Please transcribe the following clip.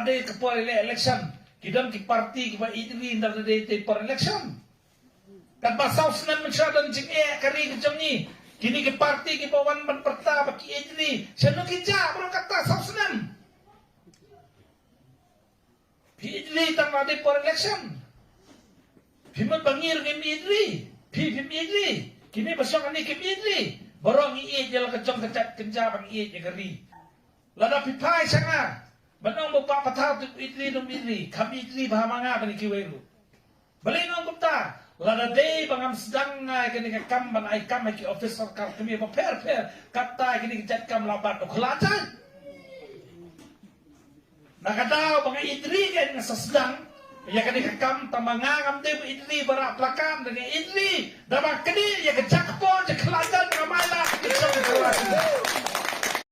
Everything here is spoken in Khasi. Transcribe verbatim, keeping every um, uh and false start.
Dei ka por ïaleh election ki don ki party kiba ïeit ri, ynda dei dei por election. Katba saw snem mynshuwa don jingeh ka ri ka jong ngi, kine ki party kiba wan ban pyrta ba ki ïeit ri, shano ki jah baroh kata saw snem? Phi ïeit ri tang ba dei por election. Phi mut ba ngi ruh ngim ïeit ri. Phi phim ïeit ri. Kine ba shong hangne kim ïeit ri. Baroh ngi ïeit ïa la ka jong ka jait kynja ba ngi ïeit ïa ka ri. Lada phi phai sha nga ban ong ba Bah Pathaw te u ïeit ri ne um ïeit ri, kham ïeit ri bha ma nga bad kiwei ruh. Balei nga ong kumta? Lada dei ba ngam sdang nga ïa kane ka kam ban ai kam ha ki office sorkar kmie bapher pher, kata ïa kane ka jait kam la bat u khlad jait. Na ka daw ba nga ïeit ri, nga sa sdang ïa kane ka kam, tang ba nga ngam dei ba ïeit ri ba rah placard, nga ïeit ri da ba kane ïa ka jaka por